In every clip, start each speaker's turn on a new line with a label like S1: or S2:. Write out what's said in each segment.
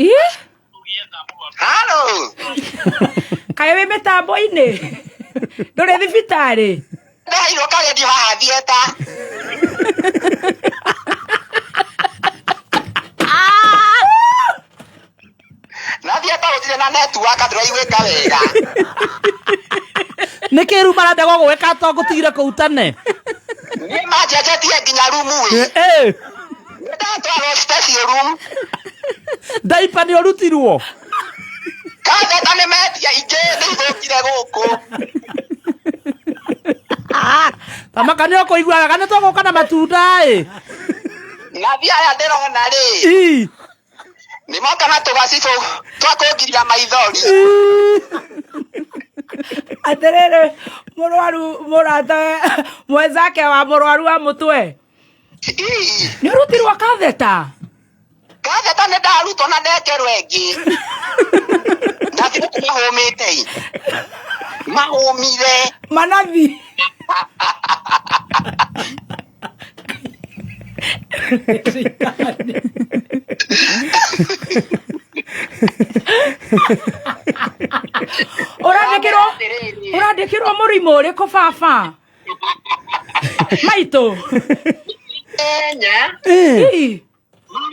S1: Ĩ?
S2: Halo.
S1: Kaĩ wĩ mĩtambo-inĩ? Ndũrĩ thibitarĩ?
S2: Ndaheirwo karedio haha thieta. Na thieta gũtirĩ na network ndĩraiguĩka wega.
S3: Nĩ kĩ rĩu marenda gũgwĩka to ngũtigire kũu tene?
S2: Niĩ manjenjetie nginya rumu ĩ.
S3: Eh,
S2: Ndatwarwo special room.
S3: Ndaipa nĩ ũrutirwo.
S2: Katheta nĩ metia ingĩ nĩ ithũkire gũkũ.
S3: Tamaka nĩ ũkũigua wega nĩ tũgũka na matunda ĩ.
S2: Nathi aya ndĩrona rĩ.
S3: Ii.
S2: Nĩ moka na tũgacibũ twa kũngiria maithori.
S1: Atĩrĩrĩ, mũrwaru mũrata mwenzake wa mũrwaru wa mũtwe.
S2: Ii.
S1: Nĩ ũrutirwo katheta?
S2: Katheta nĩ ndarutwo na ndekerwo ĩngĩ. Nathi gũkũ mahũmĩte ĩ. Mahũmire.
S1: Manathi. Ũrandĩkĩrwo ũrandĩkĩrwo mũrimũ ũrĩkũ baba? Maitũ.
S2: Kenya.
S1: Ii.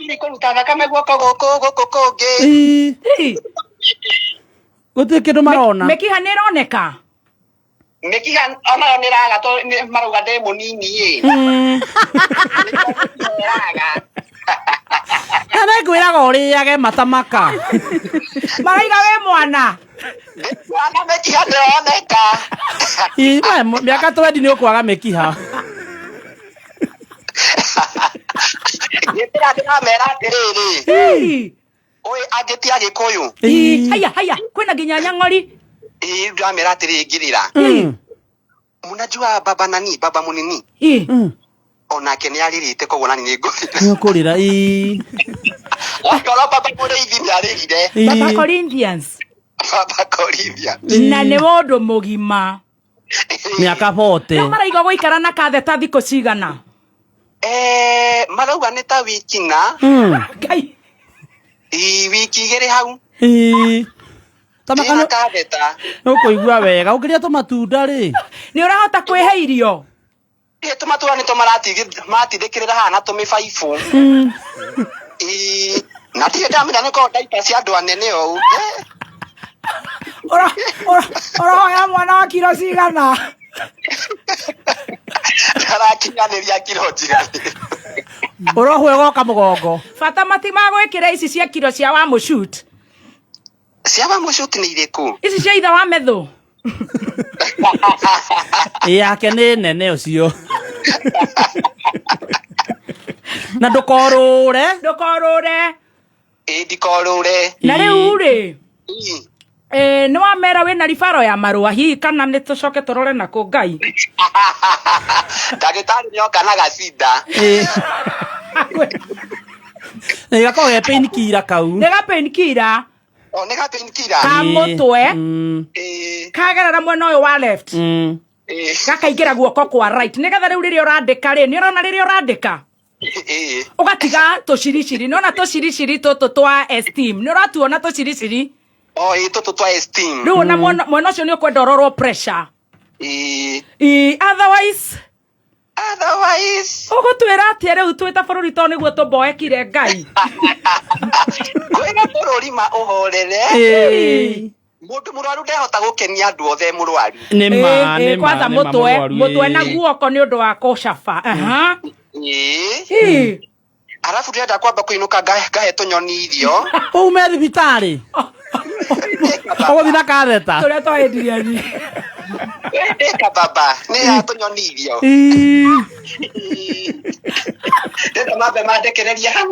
S2: Nĩ kũruta thakame guoko gũkũ gũkũ kũngĩ.
S3: Ii.
S1: Ii.
S3: Gũtirĩ kĩndũ marona.
S1: Mĩkiha nĩ ĩroneka.
S2: Mĩkiha onayo nĩ ĩraga tondũ nĩ marauga ndĩ mũnini ĩ. Ĩraga.
S3: Na nĩ ngwĩraga ũrĩage matamaka.
S1: Maraiga wĩ mwana.
S2: Ndĩ mwana mĩkiha ndĩroneka.
S3: Ii, we, mĩaka twendi nĩ ũkwaga mĩkiha.
S2: Ngĩtĩra ndĩramera atĩrĩrĩ.
S1: Ii.
S2: Ũĩ angĩ ti Agĩkũyũ.
S1: Ii. Haya haya kwĩna nginya nyang'ori.
S2: Ĩĩ ndĩramera atĩrĩrĩ ngĩrĩra. Mnajua baba nani baba munini
S1: Ii.
S2: Onake nĩ arĩrĩte koguo nani nĩ ngũrĩra.
S3: Nĩ ũkũrĩra. Ii.
S2: Okorwo baba mũrĩithi nĩ arĩrire.
S1: Baba
S3: Ii.
S1: Corinthians.
S2: Baba Corinthians.
S1: Na nĩ mũndũ mũgima.
S3: Mĩaka 40.
S1: Rĩu maraiga gũikara na katheta thikũ cigana?
S2: Eh, marauga nĩ ta wiki na
S1: Ngai.
S2: Ii, wiki igĩrĩ hau.
S3: Ii. Tamaka
S2: Ndĩna
S3: nĩ
S2: katheta.
S3: nĩ ũkũigua wega ũngĩrĩa tũmatunda rĩ.
S1: Nĩ ũrahota kwĩhe irio?
S2: Ĩ, tũmatunda nĩ tũmaratindĩkĩrĩra haha na tũmĩbaibũ. Ii, na ndirĩ ndamenya nĩ korwo ndaipa cia andũ anene ũũ. Eh,
S1: Ũrahoya mwana wa kiro cigana?
S2: Ndarakinyanĩria kiro njiganĩru.
S3: Ũrohwo ĩgoka mũgongo.
S1: Bata matimagwĩkĩra ici cia kiro cia wa mũcut.
S2: Cia wa mũcuti nĩ irĩkũ?
S1: Ici cia ithe wa methũ.
S3: Yake nĩ nene ũcio. Na ndũkorũre.
S1: Ndũkorũre.
S2: Ĩ, ndikorũre.
S1: Na rĩu rĩ,
S2: Ii.
S1: eh, nĩ wamera wĩna ribaro ya marũa hihi kana nĩ tũcoke tũrore nakũ Ngai.
S2: Ndagĩtarĩ nĩoka na gacinda.
S3: Ĩ. Nĩ gakoragwo ge pain killer kau.
S1: Nĩ ga pain killer
S2: O nĩ ga pain killer.
S1: Ka
S3: Ĩ.
S1: mũtwe.
S2: Ĩ,
S1: Kagerera mwena ũyũ wa left.
S2: Ĩ,
S1: Gakaingĩra guoko kwa right. Nĩgetha rĩu rĩrĩa ũrandĩka rĩ, nĩ ũrona rĩrĩa ũrandĩka?
S2: Ĩ.
S1: Ũgatiga tũciriciri. Nĩ ũrona tũciriciri tũtũ twa esteem. Nĩ ũratuona tũciriciri?
S2: O, ĩ, tũtũ twa esteem.
S1: Rĩu ona mwena mwena ũcio nĩ ũkwenda ũrorwo pressure.
S2: Ĩ.
S1: Ĩ, otherwise
S2: Otherwise.
S1: Ũgũtwĩra atĩa rĩu twĩ ta bũrũri tondũ nĩguo tũmboekire Ngai?
S2: Kwĩra bũrũri ma ũhorere.
S3: Ĩ.
S2: Mũndũ mũrwaru ndehota gũkenia andũ othe mũrwaru.
S3: Nĩ ma,
S1: Ĩ,
S3: nĩ ma,
S1: kwanza
S3: nĩ ma
S1: mũtwe,
S3: mũrwaru,
S1: mũtwe na
S3: ĩ.
S1: guoko nĩ ũndũ wa kũcaba. Aha.
S2: Ĩ.
S1: Ĩ.
S2: Arabu ndĩrenda kwamba kũinũka ngahe tũnyoni irio.
S3: Ume thibitarĩ. Ũgũthiĩ na katheta.
S1: Tũrĩa twa Adrian.
S2: Ndĩka baba, nĩ ya tũnyoni irio.
S3: Ii.
S2: Ndĩrenda mambe mandekererie hau.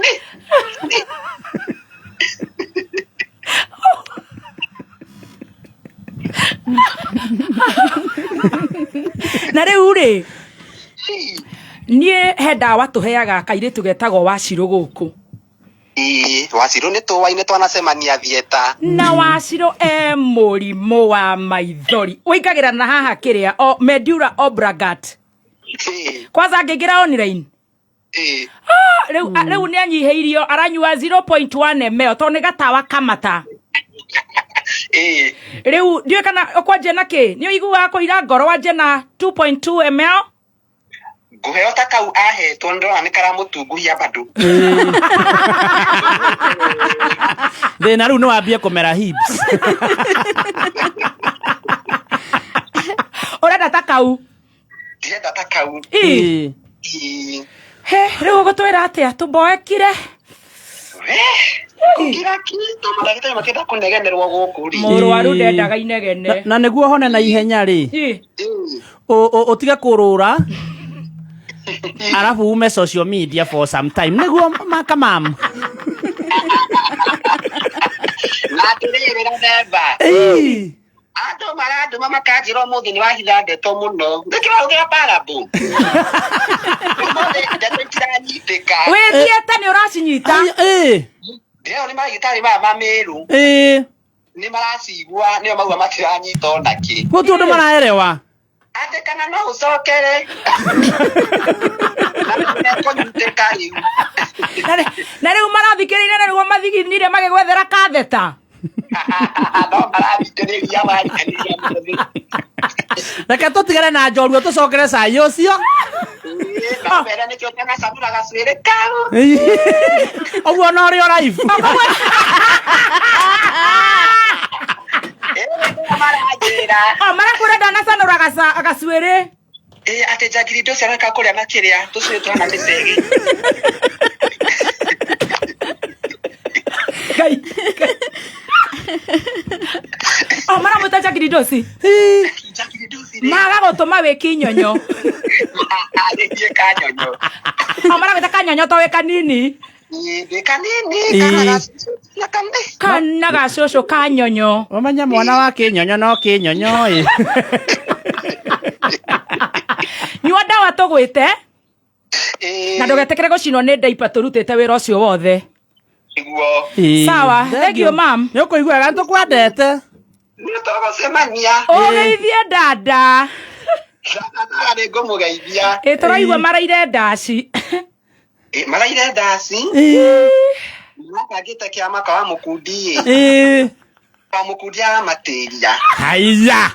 S1: Na rĩu rĩ, niĩ he ndawa tũheaga kairĩtu getagwo Wacirũ gũkũ.
S2: Ĩĩ, Wacirũ nĩ tũwaine twanacemania thieta.
S1: Na Wacirũ e mũrimũ wa maithori ũingagĩra na haha kĩrĩa o Medura Obragat.
S2: Ĩĩ.
S1: Kwanza angĩingĩra online.
S2: Ĩĩ.
S1: Rĩu rĩu nĩ anyihĩirio aranyua 0.1 ml tondũ nĩ gatawa kamata.
S2: Ĩĩ.
S1: Rĩu ndiũĩ kana ũkwanjia na kĩ nĩ ũiguaga kũira ngoro wanjie na 2.2 ml.
S2: Ngũheo ta kau ahetwo ndĩrona nĩ karamũtunguhia bado.
S3: Thĩna rĩu nĩ wambie kũmera hips.
S1: Ũrenda ta kau.
S2: Ndĩrenda ta kau.
S1: Ĩ.
S2: Ĩĩ.
S1: He, rĩu ũgũtwĩra atĩa tũmboekire?
S2: Kũkira ki to mandagĩtarĩ makĩenda kũnegenerwo gũkũ rĩ.
S1: Mũrwaru ndendaga inegene.
S3: Na nĩguo hone na ihenya rĩ,
S1: Ĩ.
S2: Ĩĩ.
S3: ũtige kũrũra arabu ume social media for some time nĩguo makamam.
S2: Na atĩrĩrĩ Rathemba, andũ marandũma makanjĩra ũmũthĩ nĩ wahitha ndeto mũno. Nĩkĩ wahũthĩra parable? Ũmũthĩ ndeto itiranyitĩka.
S1: Wĩthiĩte nĩ ũracinyita.
S2: Ndĩrona nĩ maragĩtarĩ maya ma Mĩrũ nĩ maracigua nĩo mauga matiranyita ona kĩ.
S3: Gũtirĩ ũndũ maraerewa.
S2: Atĩ kana no ũcokere. Na nĩmekũnyitĩka rĩu.
S1: Na rĩu marathikĩrĩirie na nĩguo mathiginire magĩgwethera katheta.
S2: No marathikĩrĩria waringanĩria mũthĩ.
S3: Reke tũtigane na njorua tũcokere cai ũcio.
S2: Ĩĩ, na mbere nĩkĩo ndanacanũra gacuĩrĩ kau.
S3: Ũguo no ũrĩ o live.
S2: Ĩĩ, nĩo maranjĩra.
S1: O marakwĩra ndanacanũra gacuĩrĩ.
S2: Ĩĩ, atĩ njangiri indo ciareka kũrĩa makĩrĩa tũcuĩrĩ tũhana mĩcege.
S1: Ngai. O maramwĩta njangiri ndoci.
S2: Njangiri ndoci rĩ.
S1: Maga gũtũma wĩ kinyonyo.
S2: Arĩtie kanyonyo.
S1: O maramwĩta kanyonyo to wĩ kanini.
S2: Ĩĩ, ndĩ kanini kana gacucu na kane.
S1: Kana gacũcũ kanyonyo.
S3: Ũmenye mwana wa kĩnyonyo no kĩnyonyo ĩ.
S1: Nyua ndawa tũgwĩte
S2: Ĩĩ,
S1: na ndũgetĩkĩre gũcinwo nĩ ndaipa tũrutĩte wĩra ũcio wothe.
S2: nĩguo.
S1: Sawa, thank you ma'am.
S3: Nĩ ũkũigua wega nĩ tũkwendete.
S2: Nĩ tũgũcemania.
S1: Ũgeithie dada.
S2: Dada nĩ ngũmũgeithia.
S1: Ĩ tũraigua maraire ndaci.
S2: Ĩ, maraire ndaci. Marabangĩte kĩama kwa Wamũkundi ĩ. Wamũkundi aramatĩria.
S3: Haiya.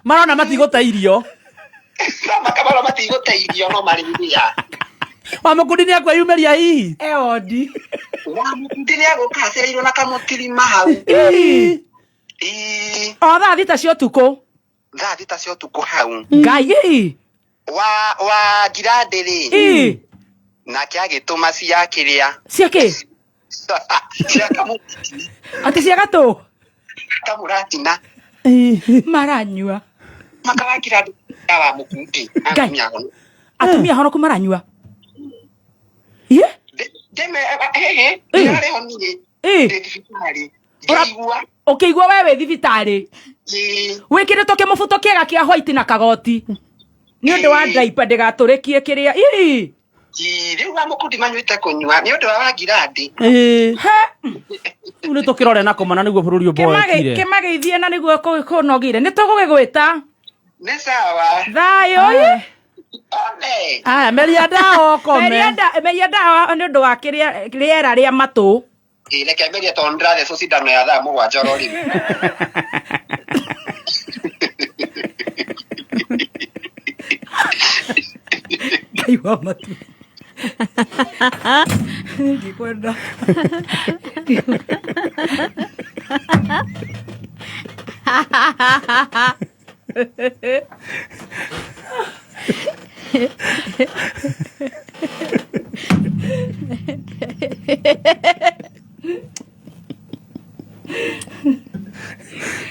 S3: Marona matigũte irio.
S2: Makamaro matigũte irio no marĩrĩa.
S3: Wamũkundi nĩ akwĩyumĩria hihi.
S1: Eondi.
S2: Wamũkundi nĩ agũka acereirwo na kamũtirima hau. Ĩĩ,
S1: O thaa 6 cia ũtukũ.
S2: thaa 6 cia ũtukũ hau.
S1: Ngai ĩ.
S2: Wa Ngirandĩ rĩ.
S1: Ĩ.
S2: Nake agĩtũma cia kĩrĩa.
S1: Cia kĩ?
S2: Cia kamũratina.
S1: Atĩ cia gatũ.
S2: Kamũratina.
S1: Maranyua.
S2: Maka wa Ngirandĩ ya Wamũkundi.
S1: Ngai.
S2: Atumia ahonoku.
S1: Atumia honoku maranyua. Ye?
S2: Ndeme hehe
S1: Ĩ.
S2: ndĩrarĩ ho niĩ.
S1: Ĩ.
S2: Ndĩ thibitarĩ.
S1: Ũra-
S2: Ngĩigua.
S1: Ũkĩigua we wĩ thibitarĩ.
S2: Ĩĩ.
S1: Wĩkĩrĩtwo kĩmũbuto kĩega kĩa white na kagoti. Nĩ ũndũ wa ndaipa ndĩgatũrĩkie kĩrĩa. Ĩ.
S2: Ĩĩ, rĩu Wamũkundi manyuĩte kũnyua nĩ ũndũ wa Wangirandi.
S1: He.
S3: Rĩu nĩ tũkĩrore na kũmana nĩguo bũrũri ũmboekire.
S1: Kĩmageithie na nĩguo kũnogire. Nĩ tũgũgĩgwĩta.
S2: Nĩ sawa.
S1: Thayũ ĩ.
S2: One.
S3: Aya, meria ndawa ũkome.
S1: Meria ndawa nĩ ũndũ wa kĩrĩa rĩera rĩa matũ.
S2: Ĩĩ, reke merie tondũ nĩndĩrathecwo cindano ya thaa 7 oro rĩu.
S1: Ngai wa matu. Ndikwenda.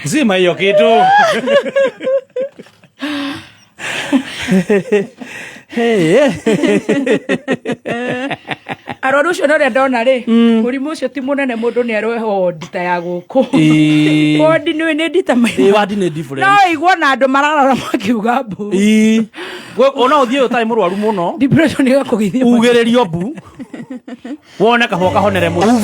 S3: Zima hiyo kitu. Hey.
S1: Arwaru ũcio na ũrĩa ndona rĩ, mũrimũ ũcio ti mũnene mũndũ nĩ arweho wondi ta ya gũkũ.
S3: Ĩĩ.
S1: Wondi nĩ nĩ ndita
S3: Ĩĩ,
S1: maina.
S3: wadi nĩ different.
S1: No iguo na andũ mararara makiuga mbu.
S3: Ĩĩ. Ona ũthiĩ ũtarĩ mũrwaru mũno
S1: Depression ĩgakũgĩithia.
S3: ugĩrĩrio mbu wone kahũa kahonere mũno.